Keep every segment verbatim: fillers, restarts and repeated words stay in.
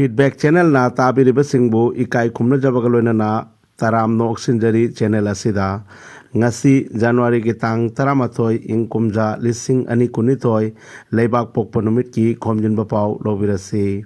Feedback Channelꯅ ꯇꯥꯕꯤꯔꯤꯕꯁꯤꯡꯕꯨ ꯏꯀꯥꯏ ꯈꯨꯝꯅꯖꯕꯒ ꯂꯣꯏꯅꯅ ꯇꯔꯥꯝꯅ ꯑꯣꯛꯁꯤꯟꯖꯔꯤ꯫ Channel ꯑꯁꯤꯗ ꯉꯁꯤ Januaryꯒꯤ ꯇꯥꯡ ꯇꯔꯥꯃꯥꯊꯣꯏ, ꯏꯪ ꯀꯨꯝꯖꯥ ꯂꯤꯁꯤꯡ ꯑꯅꯤ ꯀꯨꯟꯅꯤꯊꯣꯏ, ꯂꯩꯕꯥꯛ ꯄꯣꯛꯄ ꯅꯨꯃꯤꯠꯀꯤ ꯈꯣꯝꯖꯤꯟꯕ ꯄꯥꯎ ꯂꯧꯕꯤꯔꯁꯤ꯫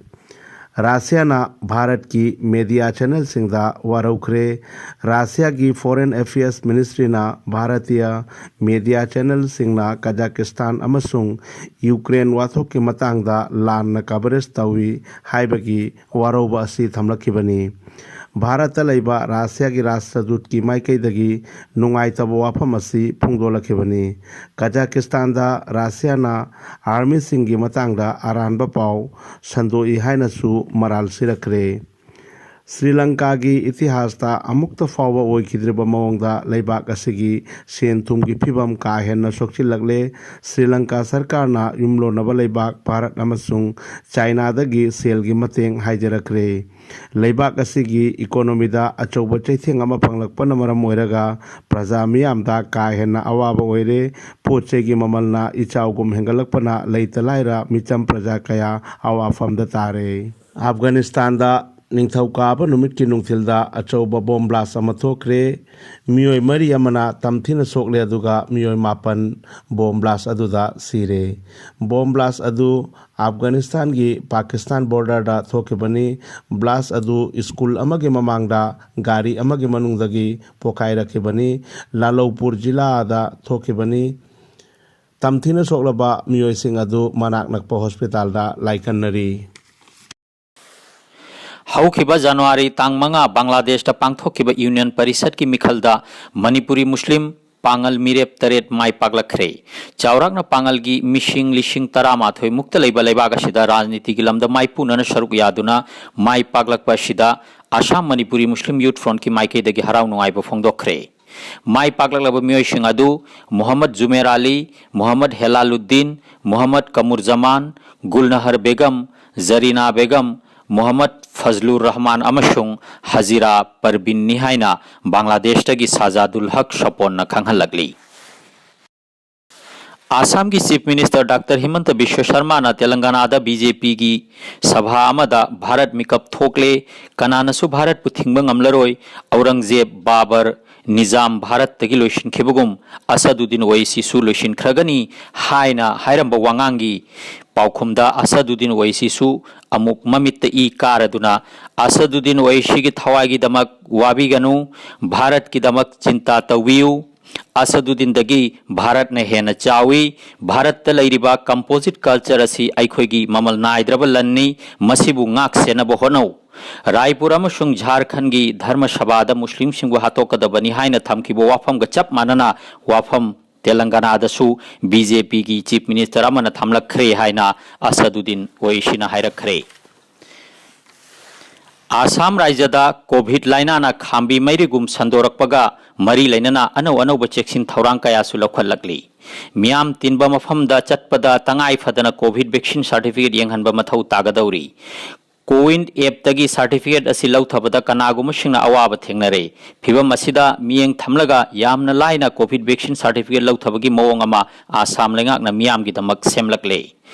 ꯔꯥꯁꯤꯌꯥꯅ ꯚꯥꯔꯠꯀꯤ media channelꯁꯤꯡꯗ ꯋꯥꯔꯧꯈ꯭ꯔꯦ꯫ ꯔꯥꯁꯤꯌꯥꯒꯤ Foreign Affairs Ministryꯅ Bharatiya media channelꯁꯤꯡꯅ ꯀꯖꯥꯀꯤꯁꯇꯥꯟ ꯑꯃꯁꯨꯡ ꯌꯨꯀ꯭ꯔꯦꯟ ꯋꯥꯊꯣꯛꯀꯤ ꯃꯇꯥꯡꯗ ꯂꯥꯟꯅ coverage ꯇꯧꯏ ꯍꯥꯏꯕꯒꯤ ꯋꯥꯔꯧꯕ ꯑꯁꯤ ꯊꯝꯂꯛꯈꯤꯕꯅꯤ꯫ ꯚꯥꯔꯠꯇ ꯂꯩꯕ ꯔꯥꯁꯤꯌꯥꯒꯤ ꯔꯥꯁꯇ꯭ꯔꯗꯨꯠꯀꯤ ꯃꯥꯏꯀꯩꯗꯒꯤ ꯅꯨꯡꯉꯥꯏꯇꯕ ꯋꯥꯐꯝ ꯑꯁꯤ ꯐꯣꯡꯗꯣꯛꯂꯛꯈꯤꯕꯅꯤ꯫ ꯀꯖꯥꯀꯤꯁꯇꯥꯟꯗ ꯔꯥꯁꯤꯌꯥꯅ armyꯁꯤꯡꯒꯤ ꯃꯇꯥꯡꯗ ꯑꯔꯥꯟꯕ ꯄꯥꯎ ꯁꯟꯗꯣꯛꯏ ꯍꯥꯏꯅꯁꯨ ꯃꯔꯥꯜ ꯁꯤꯔꯛꯈ꯭ꯔꯦ꯫ ꯁ꯭ꯔꯤ ꯂꯪꯀꯥꯒꯤ ꯏꯇꯤꯍꯥꯁꯇ ꯑꯃꯨꯛꯇ ꯐꯥꯎꯕ ꯑꯣꯏꯈꯤꯗ꯭ꯔꯤꯕ ꯃꯑꯣꯡꯗ ꯂꯩꯕꯥꯛ ꯑꯁꯤꯒꯤ ꯁꯦꯟ ꯊꯨꯝꯒꯤ ꯐꯤꯕꯝ ꯀꯥ ꯍꯦꯟꯅ ꯁꯣꯛꯆꯤꯜꯂꯛꯂꯦ꯫ ꯁ꯭ꯔꯤ ꯂꯪꯀꯥ ꯁꯔꯀꯥꯔꯅ ꯌꯨꯝꯂꯣꯟꯅꯕ ꯂꯩꯕꯥꯛ ꯚꯥꯔꯠ ꯑꯃꯁꯨꯡ ꯆꯥꯏꯅꯥꯗꯒꯤ ꯁꯦꯜꯒꯤ ꯃꯇꯦꯡ ꯍꯥꯏꯖꯔꯛꯈ꯭ꯔꯦ꯫ ꯂꯩꯕꯥꯛ ꯑꯁꯤꯒꯤ economyꯗ ꯑꯆꯧꯕ ꯆꯩꯊꯦꯡ ꯑꯃ ꯐꯪꯂꯛꯄꯅ ꯃꯔꯝ ꯑꯣꯏꯔꯒ ꯄ꯭ꯔꯖꯥ ꯃꯤꯌꯥꯝꯗ ꯀꯥ ꯍꯦꯟꯅ ꯑꯋꯥꯕ ꯑꯣꯏꯔꯦ꯫ ꯄꯣꯠ ꯆꯩꯒꯤ ꯃꯃꯜꯅ ꯏꯆꯥꯎꯒꯨꯝ ꯍꯦꯟꯒꯠꯂꯛꯄꯅ ꯂꯩꯇ ꯂꯥꯏꯔ ꯃꯤꯆꯝ ꯄ꯭ꯔꯖꯥ ꯀꯌꯥ ꯑꯋꯥꯐꯝꯗ ꯇꯥꯔꯦ꯫ ꯑꯐꯒꯥꯅꯤꯁꯇꯥꯟꯗ ꯅꯤꯡꯊꯧꯀꯥꯕ ꯅꯨꯃꯤꯠꯀꯤ ꯅꯨꯡꯊꯤꯜꯗ ꯑꯆꯧꯕ bomb blast ꯑꯃ ꯊꯣꯛꯈ꯭ꯔꯦ꯫ ꯃꯤꯑꯣꯏ ꯃꯔꯤ ꯑꯃꯅ ꯇꯝꯊꯤꯅ ꯁꯣꯛꯂꯦ, ꯑꯗꯨꯒ ꯃꯤꯑꯣꯏ ꯃꯥꯄꯟ bomb blast ꯑꯗꯨꯗ ꯁꯤꯔꯦ꯫ Bomb blast ꯑꯗꯨ ꯑꯐꯒꯥꯅꯤꯁꯇꯥꯟꯒꯤ ꯄꯥꯀꯤꯁꯇꯥꯟ borderꯗ ꯊꯣꯛꯈꯤꯕꯅꯤ꯫ Blast ꯑꯗꯨ school ꯑꯃꯒꯤ ꯃꯃꯥꯡꯗ ꯒꯥꯔꯤ ꯑꯃꯒꯤ ꯃꯅꯨꯡꯗꯒꯤ ꯄꯣꯈꯥꯏꯔꯛꯈꯤꯕꯅꯤ꯫ ꯂꯥꯂꯧꯄꯨꯔ ꯖꯤꯂꯥꯗ ꯊꯣꯛꯈꯤꯕꯅꯤ꯫ ꯇꯝꯊꯤꯅ ꯁꯣꯛꯂꯕ ꯃꯤꯑꯣꯏꯁꯤꯡ ꯑꯗꯨ ꯃꯅꯥꯛ ꯅꯛꯄ hospitalꯗ ꯂꯥꯏꯀꯠꯅꯔꯤ꯫ ꯍꯧꯈꯤꯕ January ꯇꯥꯡ ꯃꯉꯥ ꯕꯪꯒ꯭ꯂꯥꯗꯦꯁꯇ ꯄꯥꯡꯊꯣꯛꯈꯤꯕ Union Parishadꯀꯤ ꯃꯤꯈꯜꯗ ꯃꯅꯤꯄꯨꯔꯤ ꯃꯨꯁꯂꯤꯝ ꯄꯥꯉꯜ ꯃꯤꯔꯦꯞ ꯇꯔꯦꯠ ꯃꯥꯏ ꯄꯥꯛꯂꯛꯈ꯭ꯔꯦ꯫ ꯆꯥꯎꯔꯥꯛꯅ ꯄꯥꯉꯜꯒꯤ ꯃꯤꯁꯤꯡ ꯂꯤꯁꯤꯡ ꯇꯔꯥꯃꯥꯊꯣꯏ ꯃꯨꯛꯇ ꯂꯩꯕ ꯂꯩꯕꯥꯛ ꯑꯁꯤꯗ ꯔꯥꯖꯅꯤꯇꯤꯒꯤ ꯂꯝꯗ ꯃꯥꯏꯄꯨꯅꯅ ꯁꯔꯨꯛ ꯌꯥꯗꯨꯅ ꯃꯥꯏ ꯄꯥꯛꯂꯛꯄ ꯑꯁꯤꯗ Assam Manipuri Muslim Youth Frontꯀꯤ ꯃꯥꯏꯀꯩꯗꯒꯤ ꯍꯔꯥꯎ ꯅꯨꯡꯉꯥꯏꯕ ꯐꯣꯡꯗꯣꯛꯈ꯭ꯔꯦ꯫ ꯃꯥꯏ ꯄꯥꯛꯂꯛꯂꯕ ꯃꯤꯑꯣꯏꯁꯤꯡ ꯑꯗꯨ ꯃꯨꯍꯝꯃꯗ ꯖꯨꯃꯦꯔ ꯑꯂꯤ, ꯃꯨꯍꯝꯃꯗ ꯍꯦꯂꯥꯂꯨꯗꯗꯤꯟ, ꯃꯨꯍꯝꯃꯗ ꯀꯃꯨꯔꯖꯃꯥꯟ, ꯒꯨꯜꯅꯍꯔ ꯕꯦꯒꯝ, ꯖꯔꯤꯅꯥ ꯕꯦꯒꯝ, ꯃꯨꯍꯝꯃꯗ ꯐꯖꯂꯨꯔ ꯔꯍꯃꯥꯟ ꯑꯃꯁꯨꯡ ꯍꯖꯤꯔꯥ ꯄꯔꯕꯤꯟꯅꯤ ꯍꯥꯏꯅ ꯕꯪꯒ꯭ꯂꯥꯗꯦꯁꯇꯒꯤ ꯁꯥꯖꯥꯗꯨꯜ ꯍꯛ ꯁꯄꯣꯟꯅ ꯈꯪꯍꯜꯂꯛꯂꯤ꯫ ꯑꯥꯁꯥꯝꯒꯤ Chief Minister Doctor ꯍꯤꯃꯟꯇ ꯕꯤꯁ꯭ꯋ ꯁꯔꯃꯥꯅ ꯇꯦꯂꯪꯒꯥꯅꯥꯗ BJPꯒꯤ ꯁꯚꯥ ꯑꯃꯗ ꯚꯥꯔꯠ ꯃꯤꯀꯞ ꯊꯣꯛꯂꯦ, ꯀꯅꯥꯅꯁꯨ ꯚꯥꯔꯠꯄꯨ ꯊꯤꯡꯕ ꯉꯝꯂꯔꯣꯏ, ꯑꯧꯔꯪꯖꯦꯕ, ꯕꯥꯕꯔ, ꯅꯤꯖꯥꯝ ꯚꯥꯔꯠꯇꯒꯤ ꯂꯣꯏꯁꯤꯟꯈꯤꯕꯒꯨꯝ ꯑꯁꯗꯨꯗꯤꯟ ꯑꯣꯋꯩꯁꯤꯁꯨ ꯂꯣꯏꯁꯤꯟꯈ꯭ꯔꯒꯅꯤ ꯍꯥꯏꯅ ꯍꯥꯏꯔꯝꯕ ꯋꯥꯉꯥꯡꯒꯤ ꯄꯥꯎꯈꯨꯝꯗ ꯑꯁꯗꯨꯗꯤꯟ ꯑꯣꯋꯩꯁꯤꯁꯨ ꯑꯃꯨꯛ ꯃꯃꯤꯠꯇ ꯏ ꯀꯥꯔꯗꯨꯅ, "ꯑꯁꯗꯨꯗꯤꯟ ꯑꯣꯋꯩꯁꯤꯒꯤ ꯊꯋꯥꯏꯒꯤꯗꯃꯛ ꯋꯥꯕꯤꯒꯅꯨ, ꯚꯥꯔꯠꯀꯤꯗꯃꯛ ꯆꯤꯟꯇꯥ ꯇꯧꯕꯤꯌꯨ꯫ ꯑꯁꯗꯨꯗꯤꯟꯗꯒꯤ ꯚꯥꯔꯠꯅ ꯍꯦꯟꯅ ꯆꯥꯎꯏ꯫ ꯚꯥꯔꯠꯇ ꯂꯩꯔꯤꯕ composite culture ꯑꯁꯤ ꯑꯩꯈꯣꯏꯒꯤ ꯃꯃꯜ ꯅꯥꯏꯗ꯭ꯔꯕ ꯂꯟꯅꯤ꯫ ꯃꯁꯤꯕꯨ ꯉꯥꯛ ꯁꯦꯟꯅꯕ ꯍꯣꯠꯅꯧ꯫" ꯔꯥꯏꯄꯨꯔ ꯑꯃꯁꯨꯡ ꯖꯥꯔꯈꯟꯒꯤ ꯙꯔꯃ ꯁꯚꯥꯗ ꯃꯨꯁꯂꯤꯝꯁꯤꯡꯕꯨ ꯍꯥꯠꯇꯣꯛꯀꯗꯕꯅꯤ ꯍꯥꯏꯅ ꯊꯝꯈꯤꯕ ꯋꯥꯐꯝꯒ ꯆꯞ ꯃꯥꯟꯅꯅ ꯋꯥꯐꯝ ꯇꯦꯂꯪꯒꯥꯅꯥꯗꯁꯨ BJPꯒꯤ Chief Minister ꯑꯃꯅ ꯊꯝꯂꯛꯈ꯭ꯔꯦ ꯍꯥꯏꯅ ꯑꯁꯗꯨꯗꯤꯟ ꯑꯣꯋꯩꯁꯤꯅ ꯍꯥꯏꯔꯛꯈ꯭ꯔꯦ꯫ ꯑꯥꯁꯥꯝ ꯔꯥꯏꯖ꯭ꯌꯗ COVID ꯂꯥꯏꯅꯥꯅ ꯈꯥꯝꯕꯤ ꯃꯩꯔꯤꯒꯨꯝ ꯁꯟꯗꯣꯔꯛꯄꯒ ꯃꯔꯤ ꯂꯩꯅꯅ ꯑꯅꯧ ꯑꯅꯧꯕ ꯆꯦꯛꯁꯤꯟ ꯊꯧꯔꯥꯡ ꯀꯌꯥꯁꯨ ꯂꯧꯈꯠꯂꯛꯂꯤ꯫ ꯃꯤꯌꯥꯝ ꯇꯤꯟꯕ ꯃꯐꯝꯗ ꯆꯠꯄꯗ ꯇꯉꯥꯏ ꯐꯗꯅ COVID vaccine certificate ꯌꯦꯡꯍꯟꯕ ꯃꯊꯧ ꯇꯥꯒꯗꯧꯔꯤ꯫ CoWIN appꯇꯒꯤ certificate ꯑꯁꯤ ꯂꯧꯊꯕꯗ ꯀꯅꯥꯒꯨꯝꯕꯁꯤꯡꯅ ꯑꯋꯥꯕ ꯊꯦꯡꯅꯔꯦ꯫ ꯐꯤꯚꯝ ꯑꯁꯤꯗ ꯃꯤꯠꯌꯦꯡ ꯊꯝꯂꯒ ꯌꯥꯝꯅ ꯂꯥꯏꯅ COVID vaccine certificate ꯂꯧꯊꯕꯒꯤ ꯃꯑꯣꯡ ꯑꯃ ꯑꯥꯁꯥꯝ ꯂꯩꯉꯥꯛꯅ ꯃꯤꯌꯥꯝꯒꯤꯗꯃꯛ ꯁꯦꯝꯂꯛꯂꯦ꯫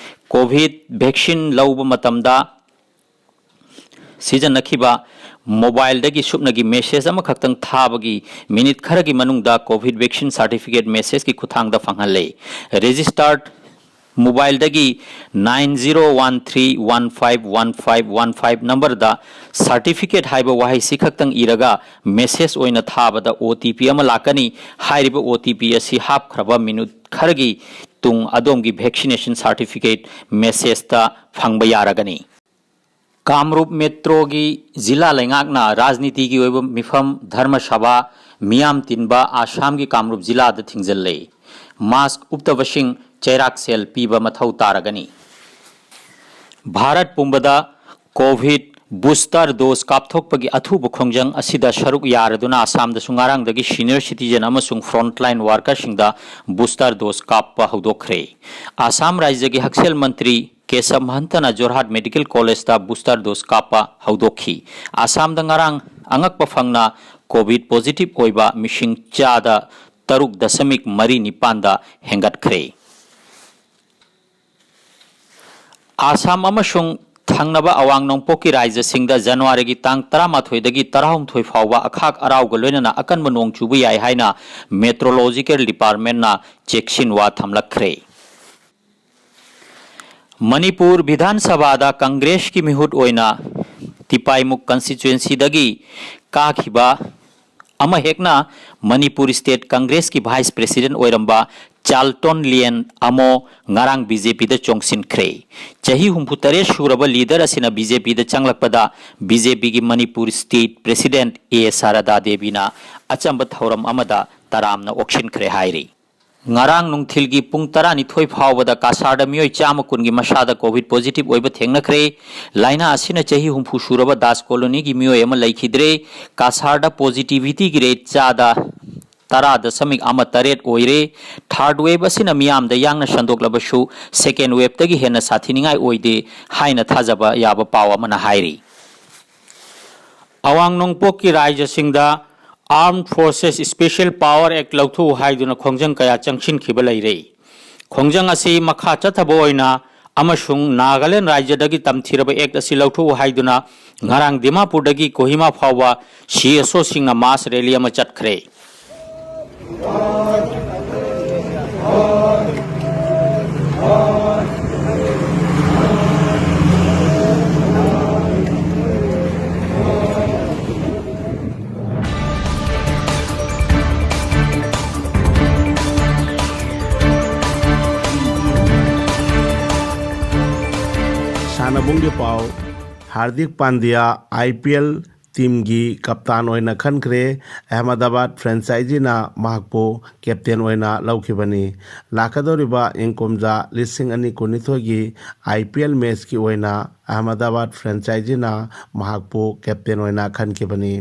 COVID vaccine ꯂꯧꯕ ꯃꯇꯝꯗ ꯁꯤꯖꯤꯟꯅꯈꯤꯕ mobileꯗꯒꯤ ꯁꯨꯞꯅꯒꯤ message ꯑꯃꯈꯛꯇꯪ ꯊꯥꯕꯒꯤ minute ꯈꯔꯒꯤ ꯃꯅꯨꯡꯗ COVID vaccine certificate messageꯀꯤ ꯈꯨꯠꯊꯥꯡꯗ ꯐꯪꯍꯜꯂꯦ꯫ Registered mobileꯗꯒꯤ nine zero one three one five one five one five numberꯗ certificate ꯍꯥꯏꯕ ꯋꯥꯍꯩꯁꯤ ꯈꯛꯇꯪ ꯏꯔꯒ message ꯑꯣꯏꯅ ꯊꯥꯕꯗ OTP ꯑꯃ ꯂꯥꯛꯀꯅꯤ꯫ ꯍꯥꯏꯔꯤꯕ OTP ꯑꯁꯤ ꯍꯥꯞꯈ꯭ꯔꯕ minute ꯈꯔꯒꯤ ꯇꯨꯡ ꯑꯗꯣꯝꯒꯤ vaccination certificate messageꯇ ꯐꯪꯕ ꯌꯥꯔꯒꯅꯤ꯫ ꯀꯥꯝꯔꯨꯞ ꯃꯦꯇ꯭ꯔꯣꯒꯤ ꯖꯤꯂꯥ ꯂꯩꯉꯥꯛꯅ ꯔꯥꯖꯅꯤꯇꯤꯒꯤ ꯑꯣꯏꯕ ꯃꯤꯐꯝ, ꯙꯔꯃ ꯁꯚꯥ, ꯃꯤꯌꯥꯝ ꯇꯤꯟꯕ ꯑꯁꯥꯝꯒꯤ ꯀꯥꯝꯔꯨꯞ ꯖꯤꯂꯥꯗ ꯊꯤꯡꯖꯤꯜꯂꯦ꯫ Mask ꯎꯞꯇꯕꯁꯤꯡ ꯆꯩꯔꯥꯛ ꯁꯦꯜ ꯄꯤꯕ ꯃꯊꯧ ꯇꯥꯔꯒꯅꯤ꯫ ꯚꯥꯔꯠ ꯄꯨꯝꯕꯗ COVID booster dose ꯀꯥꯞꯊꯣꯛꯄꯒꯤ ꯑꯊꯨꯕ ꯈꯣꯡꯖꯪ ꯑꯁꯤꯗ ꯁꯔꯨꯛ ꯌꯥꯔꯗꯨꯅ ꯑꯁꯥꯝꯗꯁꯨ ꯉꯔꯥꯡꯗꯒꯤ senior citizen ꯑꯃꯁꯨꯡ frontline workerꯁꯤꯡꯗ booster dose ꯀꯥꯞꯄ ꯍꯧꯗꯣꯛꯈ꯭ꯔꯦ꯫ ꯑꯁꯥꯝ ꯔꯥꯖ꯭ꯌꯒꯤ ꯍꯛꯁꯦꯜ ꯃꯟꯇ꯭ꯔꯤ ꯀꯦꯁꯕ ꯃꯍꯟꯇꯅ ꯖꯣꯔꯍꯥꯠ ꯃꯦꯗꯤꯀꯦꯜ ꯀꯣꯂꯦꯖꯇ booster dose ꯀꯥꯞꯄ ꯍꯧꯗꯣꯛꯈꯤ꯫ ꯑꯁꯥꯝꯗ ꯉꯔꯥꯡ ꯑꯉꯛꯄ ꯐꯪꯅ COVID positive ꯑꯣꯏꯕ ꯃꯤꯁꯤꯡ ꯆꯥꯗ ꯇꯔꯨꯛ ꯗꯁꯃꯤꯛ ꯃꯔꯤ ꯅꯤꯄꯥꯟꯗ ꯍꯦꯟꯒꯠꯈ꯭ꯔꯦ꯫ ꯑꯥꯁꯥꯝ ꯑꯃꯁꯨꯡ ꯊꯪꯅꯕ ꯑꯋꯥꯡ ꯅꯣꯡꯄꯣꯛꯀꯤ ꯔꯥꯖ꯭ꯌꯁꯤꯡꯗ ꯖꯅꯋꯥꯔꯤꯒꯤ ꯇꯥꯡ ꯇꯔꯥꯃꯥꯊꯣꯏꯗꯒꯤ ꯇꯔꯥꯍꯨꯝꯗꯣꯏ ꯐꯥꯎꯕ ꯑꯈꯥꯛ ꯑꯔꯥꯎꯒ ꯂꯣꯏꯅꯅ ꯑꯀꯟꯕ ꯅꯣꯡ ꯆꯨꯕ ꯌꯥꯏ ꯍꯥꯏꯅ Meteorological Departmentꯅ ꯆꯦꯛꯁꯤꯟꯋꯥ ꯊꯝꯂꯛꯈ꯭ꯔꯦ꯫ ꯃꯅꯤꯄꯨꯔ ꯕꯤꯙꯥꯟ ꯁꯚꯥꯗ ꯀꯪꯒ꯭ꯔꯦꯁꯀꯤ ꯃꯤꯍꯨꯠ ꯑꯣꯏꯅ ꯇꯤꯄꯥꯏꯃꯨꯛ ꯀꯟꯁꯇꯤꯆꯨꯑꯦꯟꯁꯤꯗꯒꯤ ꯀꯥꯈꯤꯕ ꯑꯃ ꯍꯦꯛꯅ ꯃꯅꯤꯄꯨꯔ ꯁ꯭ꯇꯦꯠ ꯀꯪꯒ꯭ꯔꯦꯁꯀꯤ ꯚꯥꯏꯁ ꯄ꯭ꯔꯦꯁꯤꯗꯦꯟꯠ ꯑꯣꯏꯔꯝꯕ ꯆꯥꯜꯇꯣꯟ ꯂꯤꯌꯟ ꯑꯃꯣ ꯉꯔꯥꯡ ꯕꯤ ꯖꯦ ꯄꯤꯗ ꯆꯣꯡꯁꯤꯟꯈ꯭ꯔꯦ꯫ ꯆꯍꯤ ꯍꯨꯝꯐꯨꯇꯔꯦꯠ ꯁꯨꯔꯕ ꯂꯤꯗꯔ ꯑꯁꯤꯅ ꯕꯤ ꯖꯦ ꯄꯤꯗ ꯆꯪꯂꯛꯄꯗ ꯕꯤ ꯖꯦ ꯄꯤꯒꯤ ꯃꯅꯤꯄꯨꯔ ꯁ꯭ꯇꯦꯠ ꯄ꯭ꯔꯦꯁꯤꯗꯦꯟꯠ ꯑꯦ ꯁꯥꯔꯗꯥ ꯗꯦꯕꯤꯅ ꯑꯆꯝꯕ ꯊꯧꯔꯝ ꯑꯃꯗ ꯇꯔꯥꯝꯅ ꯑꯣꯛꯁꯤꯟꯈ꯭ꯔꯦ ꯍꯥꯏꯔꯤ꯫ ꯉꯔꯥꯡ ꯅꯨꯡꯊꯤꯜꯒꯤ ꯄꯨꯡ ꯇꯔꯥꯅꯤꯊꯣꯏ ꯐꯥꯎꯕꯗ ꯀꯥꯁꯥꯔꯗ ꯃꯤꯑꯣꯏ ꯆꯥꯝꯃ ꯀꯨꯟꯒꯤ ꯃꯁꯥꯗ ꯀꯣꯚꯤꯗ ꯄꯣꯖꯤꯇꯤꯚ ꯑꯣꯏꯕ ꯊꯦꯡꯅꯈ꯭ꯔꯦ꯫ ꯂꯥꯏꯅꯥ ꯑꯁꯤꯅ ꯆꯍꯤ ꯍꯨꯝꯐꯨ ꯁꯨꯔꯕ ꯗꯥꯁ ꯀꯣꯂꯣꯅꯤꯒꯤ ꯃꯤꯑꯣꯏ ꯑꯃ ꯂꯩꯈꯤꯗ꯭ꯔꯦ꯫ ꯀꯥꯁꯥꯔꯗ ꯄꯣꯖꯤꯇꯤꯚꯤꯇꯤꯒꯤ ꯔꯦꯠ ꯆꯥꯗ ꯇꯔꯥ ꯗꯁꯃꯤꯛ ꯑꯃ ꯇꯔꯦꯠ ꯑꯣꯏꯔꯦ꯫ ꯊꯥꯔꯗ ꯋꯦꯚ ꯑꯁꯤꯅ ꯃꯤꯌꯥꯝꯗ ꯌꯥꯡꯅ ꯁꯟꯗꯣꯛꯂꯕꯁꯨ, ꯁꯦꯀꯦꯟꯗ ꯋꯦꯚꯇꯒꯤ ꯍꯦꯟꯅ ꯁꯥꯊꯤꯅꯤꯡꯉꯥꯏ ꯑꯣꯏꯗꯦ ꯍꯥꯏꯅ ꯊꯥꯖꯕ ꯌꯥꯕ ꯄꯥꯎ ꯑꯃꯅ ꯍꯥꯏꯔꯤ꯫ ꯑꯋꯥꯡ ꯅꯣꯡꯄꯣꯛꯀꯤ ꯔꯥꯖ꯭ꯌꯁꯤꯡꯗ Armed Forces Special Power Act ꯂꯧꯊꯣꯛꯎ ꯍꯥꯏꯗꯨꯅ ꯈꯣꯡꯖꯪ ꯀꯌꯥ ꯆꯪꯁꯤꯟꯈꯤꯕ ꯂꯩꯔꯦ꯫ ꯈꯣꯡꯖꯪ ꯑꯁꯤ ꯃꯈꯥ ꯆꯠꯊꯕ ꯑꯣꯏꯅ ꯑꯃꯁꯨꯡ ꯅꯥꯒꯥꯂꯦꯟ ꯔꯥꯖ꯭ꯌꯗꯒꯤ ꯇꯝꯊꯤꯔꯕ ꯑꯦꯛ ꯑꯁꯤ ꯂꯧꯊꯣꯛꯎ ꯍꯥꯏꯗꯨꯅ ꯉꯔꯥꯡ ꯗꯤꯃꯥꯄꯨꯔꯗꯒꯤ ꯀꯣꯍꯤꯃꯥ ꯐꯥꯎꯕ ꯁꯤ ꯑꯦꯁ ꯑꯣꯁꯤꯡꯅ ꯃꯥꯁ ꯔꯦꯂꯤ ꯑꯃ ꯆꯠꯈ꯭ꯔꯦ꯫ ꯁꯥꯟꯅꯕꯨꯡꯒꯤ ꯄꯥꯎ꯫ ꯍꯥꯔꯗꯤꯛ ꯄꯥꯟꯗ꯭ꯌꯥ ꯑꯥꯏ ꯄꯤ ꯑꯦꯜ ꯇꯤꯝꯒꯤ ꯀꯞꯇꯥꯟ ꯑꯣꯏꯅ ꯈꯟꯈ꯭ꯔꯦ꯫ ꯑꯍꯃꯗꯥꯕꯥꯗ ꯐ꯭ꯔꯦꯟꯆꯥꯏꯖꯤꯅ ꯃꯍꯥꯛꯄꯨ ꯀꯦꯞꯇꯦꯟ ꯑꯣꯏꯅ ꯂꯧꯈꯤꯕꯅꯤ꯫ ꯂꯥꯛꯀꯗꯧꯔꯤꯕ ꯏꯪ ꯀꯨꯝꯖꯥ ꯂꯤꯁꯤꯡ ꯑꯅꯤ ꯀꯨꯟꯅꯤꯊꯣꯏꯒꯤ ꯑꯥꯏ ꯄꯤ ꯑꯦꯜ ꯃꯦꯆꯀꯤ ꯑꯣꯏꯅ ꯑꯍꯃꯗꯥꯕꯥꯗ ꯐ꯭ꯔꯦꯟꯆꯥꯏꯖꯤꯅ ꯃꯍꯥꯛꯄꯨ ꯀꯦꯞꯇꯦꯟ ꯑꯣꯏꯅ ꯈꯟꯈꯤꯕꯅꯤ꯫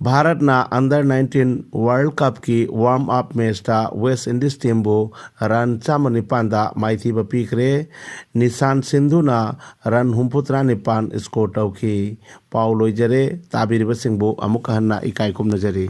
ꯚꯥꯔꯠꯅ ꯑꯟꯗꯔ ꯅꯥꯏꯟꯇꯤꯟ ꯋꯥꯔꯜꯗ ꯀꯞꯀꯤ ꯋꯥꯔꯝ ꯑꯞ ꯃꯦꯆꯇ ꯋꯦꯁ ꯏꯟꯗꯤꯁ ꯇꯤꯝꯕꯨ ꯔꯟ ꯆꯥꯝꯃ ꯅꯤꯄꯥꯟꯗ ꯃꯥꯏꯊꯤꯕ ꯄꯤꯈ꯭ꯔꯦ꯫ ꯅꯤꯁꯥꯟ ꯁꯤꯟꯙꯨꯅ ꯔꯟ ꯍꯨꯝꯐꯨꯇꯔꯥ ꯅꯤꯄꯥꯟ ꯁ꯭ꯀꯣꯔ ꯇꯧꯈꯤ꯫ ꯄꯥꯎ ꯂꯣꯏꯖꯔꯦ꯫ ꯇꯥꯕꯤꯔꯤꯕꯁꯤꯡꯕꯨ ꯑꯃꯨꯛ ꯍꯟꯅ ꯏꯀꯥꯏ ꯈꯨꯝꯅꯖꯔꯤ꯫